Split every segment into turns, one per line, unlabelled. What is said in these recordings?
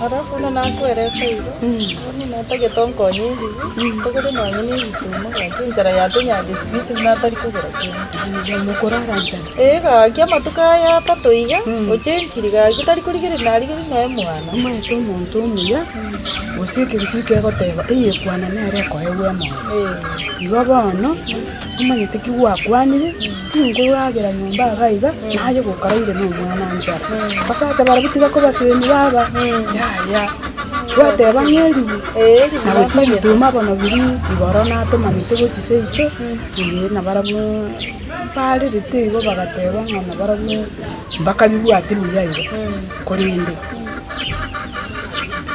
Alafu buna nakoeresa igo, bono natagete onkonye eribu, togore nonye na ebituma gaki enchara yatonyarire siku hizi buna atari kogora kende.
Igo mokorara nchara.
Ee gaki amatuko aya atato iga, ochenchiri gaki tari korigereria narigereria nonya mwana.
Omanyete omonto omuya, gose ekegusii kegoteba, eyekwana nere ekoegwa emoyo. Igo bono, omanyete ki gwakwanire, tinkoragera nyomba iga iga, naye gokaraire na omwana nchara. Basacha barabwo tiga kobasemi baba, yaya, gwateba ng'a eribu, nagochia ebituma bono biria igoro natomanete gochia seito, ee nabarabwo mbarerete igo bagateba ng'a nabarabwo mbakabibwati buya igo, korende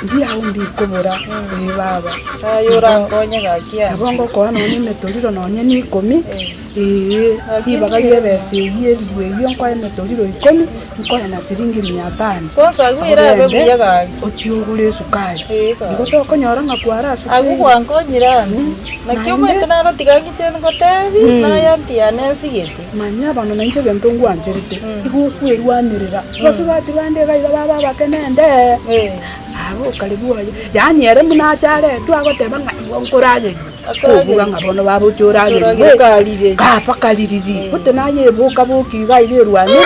mbiao mbikobora ee baba.
Aye orankonye gaki aa.
Nabo ngokoa nonya emetoriro nonya na ikomi, ee, ribaga ri'ebesa eyio eribu eyio nkoe emetoriro ikomi, nkoe na siringi mia tano.
Kwanza agwo erabe
Ogende
buya gaki.
ochie ogore esukari.
Ee gaki.
Igo tokonyora ng'a kwarasukire
Agwo gwankonyire ande. Naki
Naende-
omanyete nagotiga ng'iche ngotebi, naye aunty yane nsigete.
Manya bono nainche egento ngwancherete, igo okwerwanerera. Abasubati bande iga iga baba abake nende, aba okare bwoye, yaani ere buna acha aretwe agoteba ng'a igo nkorageria, kobuga ng'a bono baba oche oragerigwe, kaba kaririri, gote naye eboka boka iga iga erwanere,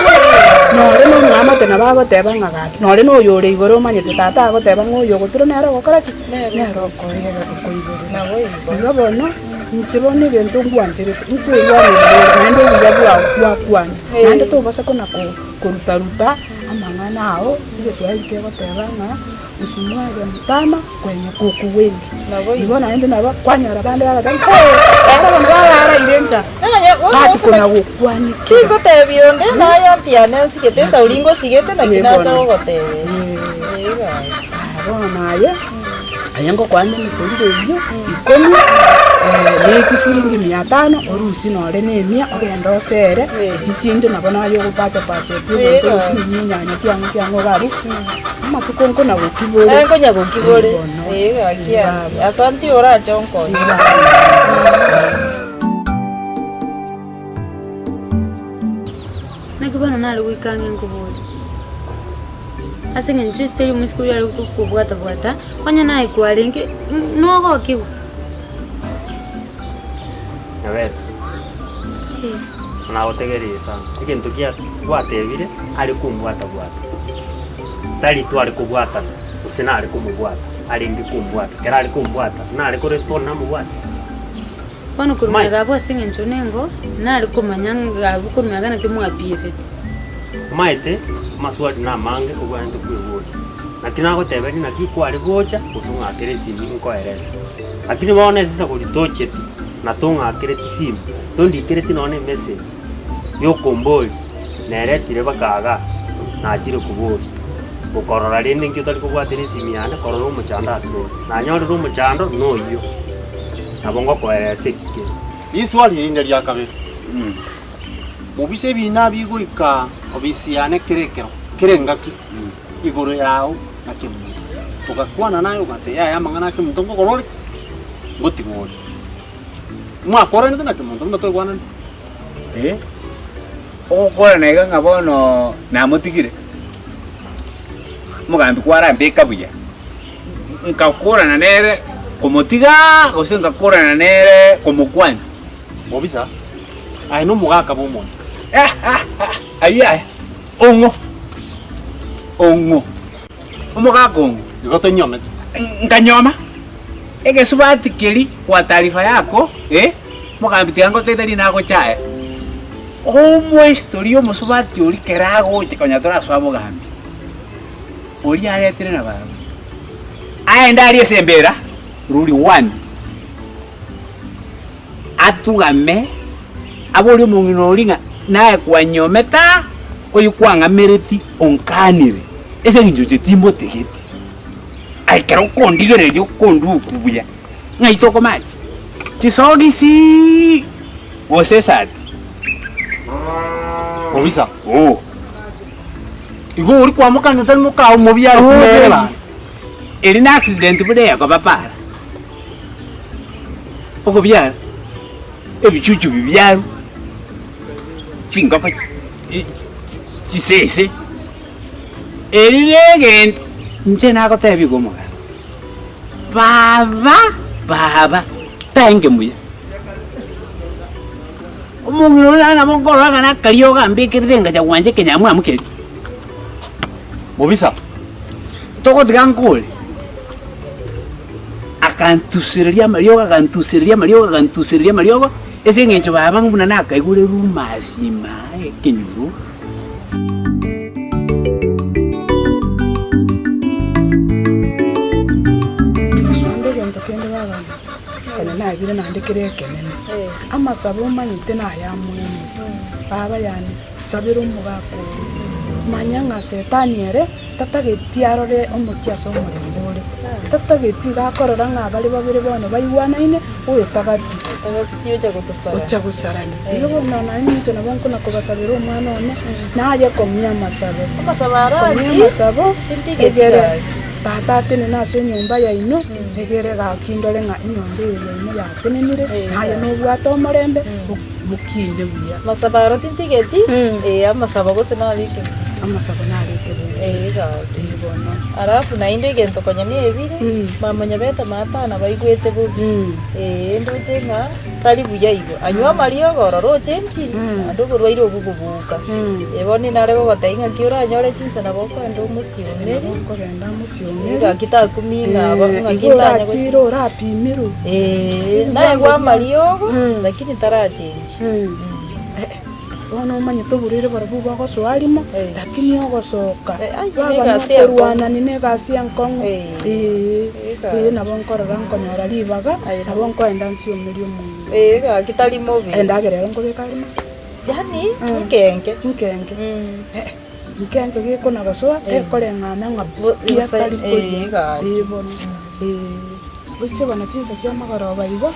nore na omwamate nabo agoteba ng'a gaki, nore na oyore igoro omanyete tata agoteba ng'a oyo ogotura nere ogokora ki? Nere okoegera okoiborera. Igo bono. Inche bono egento ngwancherete, nkwerwanerera ore, naende obuya bwao bwakwana, naende tobasa kona koruta-ruta amang'ana ao, egeswahili kegoteba ng'a usimwage mtama kwenye kuku wengi. Igo naende nabo kwanyora bande bagoteba ng'a eh, ere bono babaraire enchara, bachi kona gokwanikera.
Tingotebia onde, naye aunty yane nsigete, esauri ngosigete naki
Ee
nacha
bono.
gogotebia.
Ee.
Ee gaki.
Ah, bono naye. Aye ngokoa emetoriro eyio ikomi, ne chisiringi mia tano, orusie nore na emia, ogende osere, echi chinde nabo naye ogopacha-pacha pi egento orusie nonya enyanya kiang'o kiang'o iga abwo, amatuko nkona gokibore.
Eh, nkonya gokibore.
Eh, bono.
Eh, gaki
Eh,
aunty.
baba.
Asanti orache onkonye.
Eh, baba.
Naki bono nare goika ang'e nkoborie, ase eng'encho esitari omoiseke oria are gokobwata-bwata, onye naye kwarenge nogokigwa.
Nyabete,
Eh.
nagotegereire sana, egento kia gwatebire are kombwata-bwata, tari tware kobwatana, gose nare komobwata, arenge kombwata, ekero are kombwata, nare korespond namobwate.
Bono korwa magega abwo ase engencho nengo, nare komanya ng'a abwo korwa magega naki mwabiebete.
Omanyete amaswali namange obwenerete kweboria, naki nagoteberia naki kware gocha gose ong'akere esimi nkoerese. Lakini bono ase esaguri tocheti na tong'akereti simu, tondikereti nonya na emessage yokomboria neretire baka igaa nachire koboria. Gokorora rende nki otari kobwatera esimi yane korora omochando ase ore. Nanyorire omochando noyio. Nabo ngokoeresa eki kere.
Riswali rinde ria kabere, Mobisa ebiina bigoika obisi yane kera ekero, kera engaki, igoro yao na Kemunto. Togakwana naye ogatebia yaya amang'ana a Kemunto nkogora ore ki? Ngotiga ore. Mwakoranete na Kemunto buna toigwananete?
Eh, ogokorana iga ng'a bono namotigire, omogambi kwarambeka buya. Nkakorana nere komotiga, gose nkakorana nere komokwania.
Mobisa, aye nomogaka bw'omonto.
Ayio yaya, ong'o? Ong'o? Omogaka ong'o?
Igo tonyomete.
Nkanyoma egesubati keria kwa taarifa yako, eh, mogambi tiga ngotebetie rinagochaya. Omohistory omosubati oria kera agocha konya torasoa bogambi. Oria aretire nabarabwo, aende aria ase embeera ruri one, atugame, aborie omong'ina oria ng'a naye kwanyomete aa, oyio kwang'amereti onkanire, ase eng'encho inche timbotegeti. Aye ekero okondigereria okonduku buya, ng'ai tokomachi? Chisogisi gose esati?
Obisa.
Oo.
Igo oria kwamokania tari mokao omobiare chimere bana.
Eri na accident buna eyakoba para. Okobiara ebichuchu bibiaru, chingoko chisese, eri ne egento. Inche nagotebia igo omogaka, baba, baba, taenge muya. Omong'ina oria nare nabo nkorora ng'a nakariogo ambekerete engacha gwancha ekenyamwamu keria. Mobisa, togotiga nkore, akantusereria amariogo agantusereria amariogo agantusereria amariogo, ase eng'encho baba buna nakaigure rumours ime aa ekenyoro.
Naende egento kende babana, konya nabire naende kere ekenene, amasabo omanyete naya amoino, baba yane sabera omogaka oyo, manya ng'a setani ere tatageti arore omochie ase omorembe ore, tatageti iga akorora ng'a bare babere bono baigwanaine, oyo tagati. Ocha gosarania. Igo bono naye ninche nabo nkona kobasabera omwana one, naye kong'ia amasabo. Kong'ia amasabo, egere tata atenene ase enyomba yaino, egere gaki ndore ng'a enyomba eye yaino yatenenire, naye nobwate omorembe, mokinde buya.
Amasabo aro tintigeti, ee amasabo gose nare ekebuya.
Amasabo nare ekebuya.
Ee gaki.
Ee bono.
Alafu naende egento konya nebire, mama nyabete matana baigwete bobe. Ee ndoche ng'a tari buya igo, anywe amariogo ororo oche enchiri, naende oborwaire obwo boboka. Ee bono nare gogotebia ng'aki oranyore chinsa nabo okoenda omosiomeri,
Nabo nkogenda mosiomeri.
Gaki takumia ng'a aba ng'aki
Igo
ntanya gosi
orachire orapimirwe.
Eeh, naegwa amariogo, lakini tarachenchi.
Bono omanyete oborwaire barobwo bogosoa rimo,
Eh.
lakini ogosoka,
Eh, ai,
baba
negasi enkong'u.
nokorwanani negasi enkong'u,
Eh.
eeh,
Egasi.
eh, nabo nkorora nkonyora ribaga,
Aye.
nabo nkoenda nsiomerie omonto.
Eeh, gaki tari mobe.
Endagera ero nkobeka rimo,
Yaani, nkenke.
nkenke, eh, nkenke gekona gosoa, ekoreng'ana ng'a
Bo-
ki
gose,
atari
eh,
koria,
gaki.
eh bono, eh. Oche bono chinsa chia magoroba igo,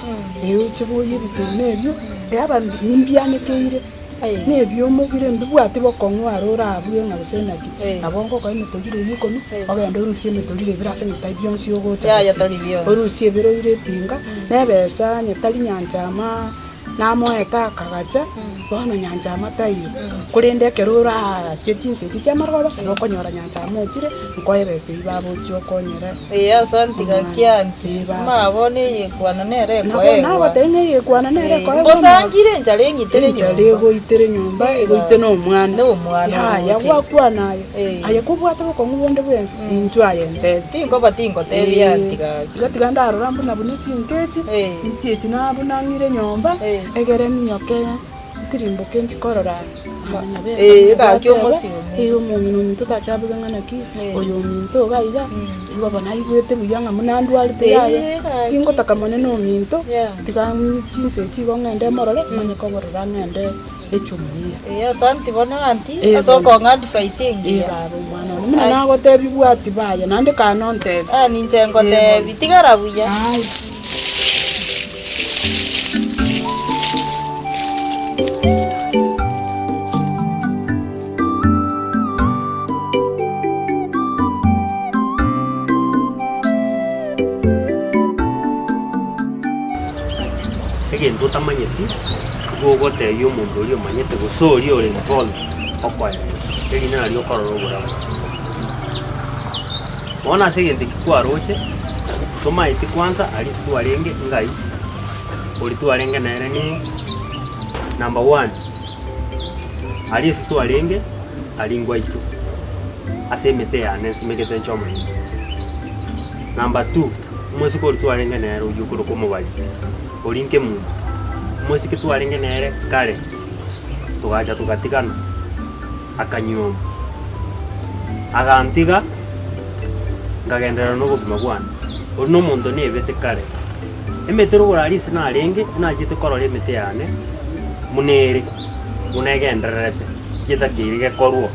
eh oche boyie ebituma ebio, yaba nimbianekeire, na ebiomo bire mbibwati bokong'u aro orabue ng'a gose naki, nabo ngokoa emetoriro eyio ikomi, ogende orusie emetoriro ebere ase ng'a tari bionsi ogocha
Yaya
gose,
tari bionsi.
orusie ebere oire etinga, na ebesa onye tari nyanchama. Namoete akagacha, bono nyancha amo taiyo, korende ekero orachie chinsa echi chi'amarogoba, nabo okonyora nyancha amo ochire, nkoe ebesa eyio baba ochie okonyere.
Ee, asanti gaki aunty.
Ee, baba.
Mama bono eyekwana nere
Nabo
ekoegwa.
nagotebia ng'a eyekwana nere
Ee,
ekoegwa
mbosangire enchara eng'itere
Enchara
nyomba.
egoitere nyomba, egoite na omwana.
Na omwana
Yaya
oroche.
gwakwana aye,
Ee.
aye kobwate bokong'u bonde bwensi, inchuo aye ntebie.
Tinkoba tingotebia aunty gaki.
Igo tiga ndarora mbuna buna chinka echi, inche echi nabwo nang'ire nyomba, egere ninyoke ntirimboke nchi korora
Gaki omosiomeri.
Ee omong'ina ominto tachabuge ng'a naki, oyo ominto iga iga, igo bono aigwete buya ng'a buna ndwarete yaya, tingotaka monene ominto, tiga chinsa echi igo ng'ende morore, manye koborora ng'ende. echumuiya.
Ee, asanti bono aunty,
Ee,
ase
bono.
okong'a advice
Ee,
engiya.
baba omwana one, buna nagotebia bwati baye, naende kare nontebie.
Ah, ninche ngotebi, tigara buya.
Aye.
Egento otamanyeti. Igo ogotebia omonto oria omanyete gose oria ore involved okoeresa, erinde nario okorora oborabu. Bono ase egento eki kwaroche, tomaeti kwanza aria ase twarenge ngai, oria twarenge nere ning'o, number one, aria ase twarenge aria ngwaito, ase emete yane nsimegete inche omonyene. Number two, omosike oria twarenge nere oyio okorokwa omobari. Oria nkemunto, omosike twarenge nere kare, togacha togatigana, akanyuoma, agantiga, nkagenderera nobogima bwane. Oria na omonto nebete kare. Emete rogoro aria ase narenge, nachete korora emete yane buna ere, buna egendererete, chitakeire gekorwa.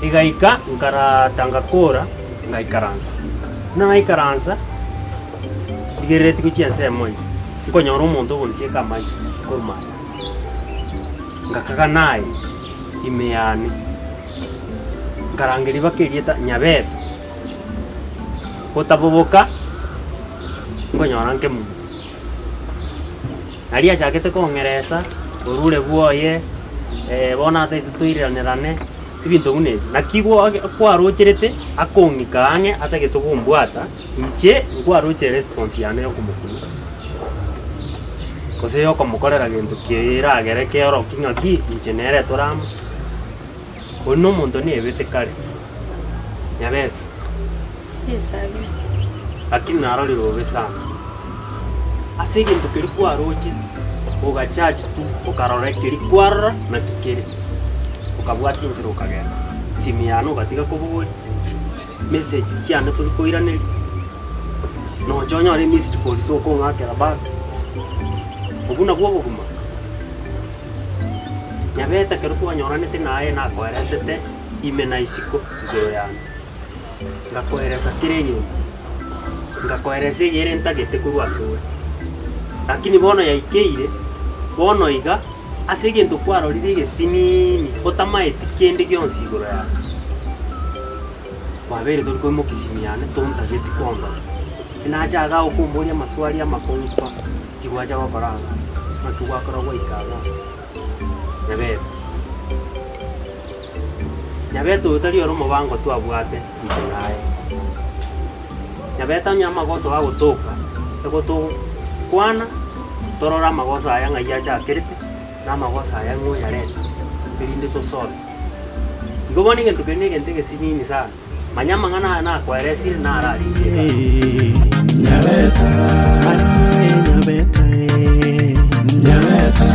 Egaika nkarata ngakora, ngaikaransa. Buna naikaransa. Rigereretie gochia ensemo eye, nkonyora omonto ogonsieka amaiso korwa mambia. Ngakaga naye ime yane, nkarangeria mpaka erieta Nyabebe, gotaboboka, nkonyora nkemunto. Naria achagete kong'eresa, orure bwoye, bono atagete toiranerane. Ebinto buna ebi. Naki kwarocherete akong'ika ang'e atagete gombwata, inche nkwaroche eresponse yane yokomokuna, gose yokomokorera gento keragere keorokie ng'aki inche nere tore amo. Oyio na omonto nebete kare, nyabete. Lakini narorire bobe sana. Ase egento keria kwaroche, ogacharge tu, okarora keria kwarora naki kere, okabwatia enchera okagenda. Simu yane ogatiga kobogoria, message chiane tori koiraneria, nocha onyore emissed call tokong'akera back. Obwo nabwo obogima. Nyabete ekero twanyoranete naye nakoeresete ime na isiko igoro yane. Ngakoeresa kera egento, ngakoeresa eyere ntagete korwa asore. Lakini bono yaikeire, bono iga, ase egento kwarorire egesiniini otamaeti kende gionsi igoro yane. Kwabeire tori koimokia esimi yane tontageti kondora. Nacha igaa okomboria amaswali amakong'u pa, tigwacha gokora igaa, naki gwakora gwaika igaa. Nyabete. Nyabete oyo tari ore omobango twabwate inche naye. Nyabete onye amagoso agotoka, egotokwana torore amagoso aya ng'ai achakerete, na amagoso aya ng'o oyareta, erinde tosolve. Igo bono egento keria na egento egesinini sana, manya amang'ana aya nakoeresire naro arenge igaa.
Nyabeta, aye nyabeta, eh, nyabeta.